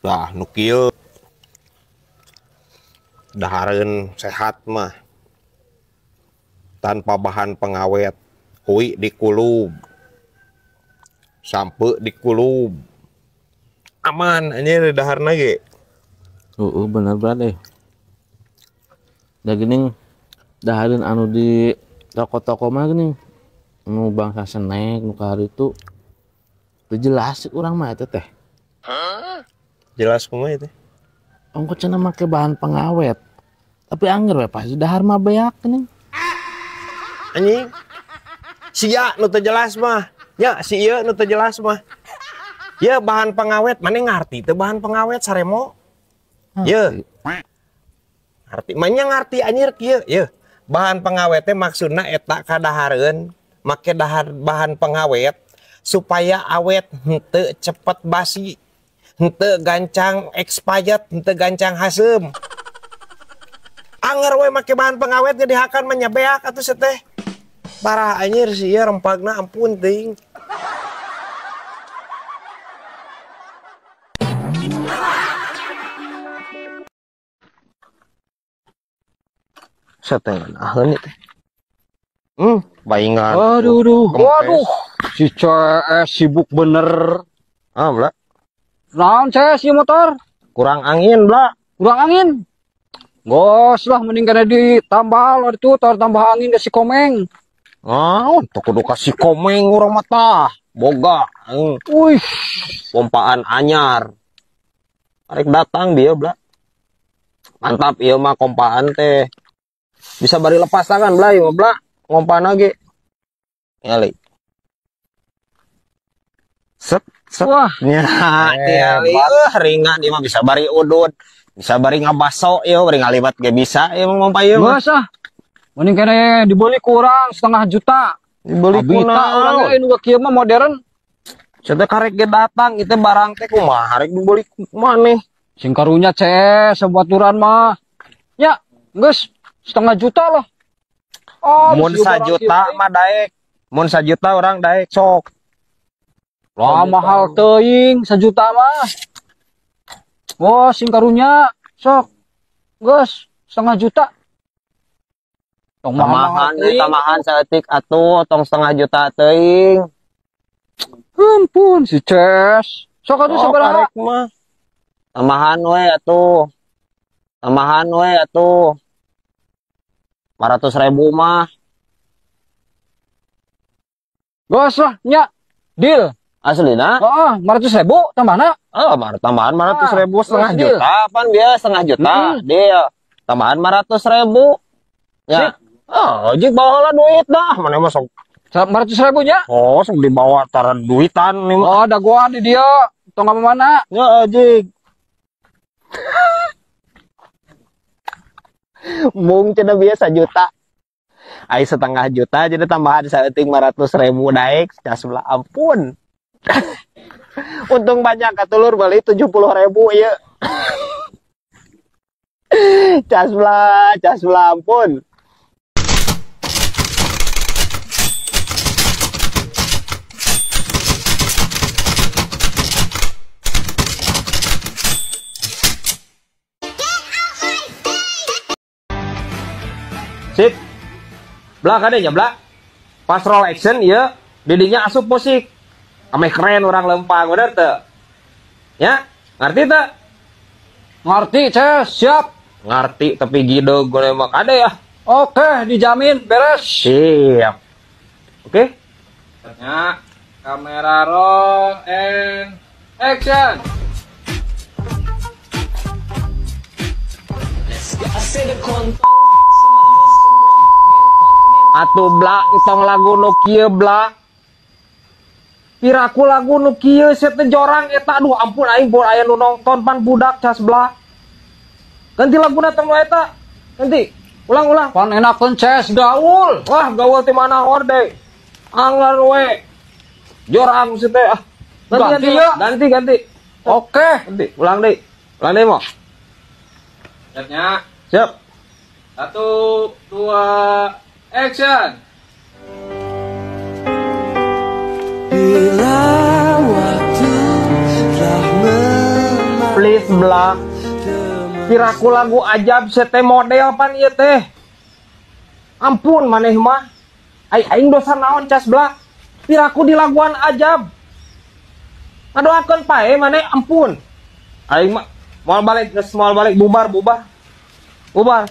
Tah nu kieu. Dahareun sehat mah. Tanpa bahan pengawet. Hui dikulub. Sampe dikulub. Aman anjir daharna ge. Heeh, bener berat deh. Da geuning dahareun anu di toko-toko mah geuning. Nu bangsa snack nu ka hareutu. Teu jelas urang mah eta teh. Jelas kumaha itu? Ongko cenah make bahan pengawet. Tapi angger we pas dahar mah beak geuning. Anjing. Sia nu teu jelas mah. Nya si ieu nu teu jelas mah. Ya bahan pengawet, maneh ngarti teu bahan pengawet saremo? Ye. Ngarti, manya ngarti anjir kieu ye. Bahan pengawet teh maksudna eta kadahareun make dahar bahan pengawet supaya awet henteu cepet basi, henteu gancang expired, henteu gancang haseum. Anger we make bahan pengawet ge dihakan mah nya beak atuh teh. Parah anjir si ieu rempagna ampun teuing. Setengan ahli teh. Baingan. Aduh, aduh. Waduh, si CS sibuk bener. Ah, bla. Naon CS ieu motor? Kurang angin, bla. Kurang angin. Gos lah mending kana ditambal itu tor tambah angin ke si Komeng. Ah, teu kudu ka si Komeng urang mah tah. Boga. Wih, pompaan anyar. Arek datang dia, bla. Mantap ieu mah kompaan teh. Bisa bari lepas tangan bla ieu bla. Ngompan lagi. Nyali. Set, set. Wah, nya, nyali. Ringan ieu mah bisa bari udud. Bisa bari ngabaso ieu, bari ngalibat ge bisa ieu mah ngompa ieu mah. Geus ah. Mending kene dibeli kurang 0,5 juta. Dibeli kurang. Urang nu kieu mah modern. Cenah karek ge datang ieu teh barang teh kumaha rek dibeli maneh. Sing karunya CS sebaturan mah. Ya, geus 0,5 juta lah. Oh, mun 1 juta mah daek. Mun 1 juta orang daek sok. Lah mahal teuing 1 juta mah. Wah, sing karunya sok. Geus 0,5 juta. Tong tambahan, tambahan saeutik atuh tong 0,5 juta teuing. Ampun si Ces. Sok atuh sabaraha mah. Tambahan we atuh. Tambahan we atuh. 500.000 mah. Gos lah, nya. Deal. Aslina? Oh, 500.000 tambahna. Oh, tambahan 500.000 0,5 juta, pan dia 0,5 juta. Deal. Tambahan 500.000. Ya. Oh, jik bawa lah duit dah. Mana mah sok 500.000 nya? Oh, sok dibawa taran duitan nih. Oh, ada gua di dia. Tong ka mana? Ya, jik. Mung cenah biasa juta. Ai 0,5 juta jadi tambahan saeutik 500.000 daek cas belah ampun. Untung banyak katulur beli 70.000 ieu. Cas belah ampun. Sip. Bla kade nya bla. Pas roll action ieu didinya asup musik. Ameh keren orang lempang bener teu? Ya, ngerti teu? Ngerti, Ces, siap. Ngerti tapi gideg gue mah kade ya. Oke, dijamin beres. Siap. Oke. Ya, kamera roll and action. Atuh bla tong lagu nu kieu bla. Piraku lagu nu kieu sia teh jorang eta aduh ampun aing bor aya nu nonton pan budak cas bla. Ganti laguna tong nu eta. Ganti. Ulang-ulang. Pan enakeun Ces gaul. Wah, gaul ti mana horde. Anggar we. Jorang sia teh ah. Ganti, ganti, ganti, ganti. Oke, ganti. Ulang deui. Ulang deui mo. Siapnya. Siap. 1, 2, action. Bila waktu telah Please belah. Piraku lagu ajab sete model pan ieu teh. Ampun maneh mah. Ai aing dosa naon, Cas belah? Piraku di laguan ajab. Ngadoakeun pae maneh, ampun. Aing mah moal balik geus, moal balik, bubar bubar. Bubar.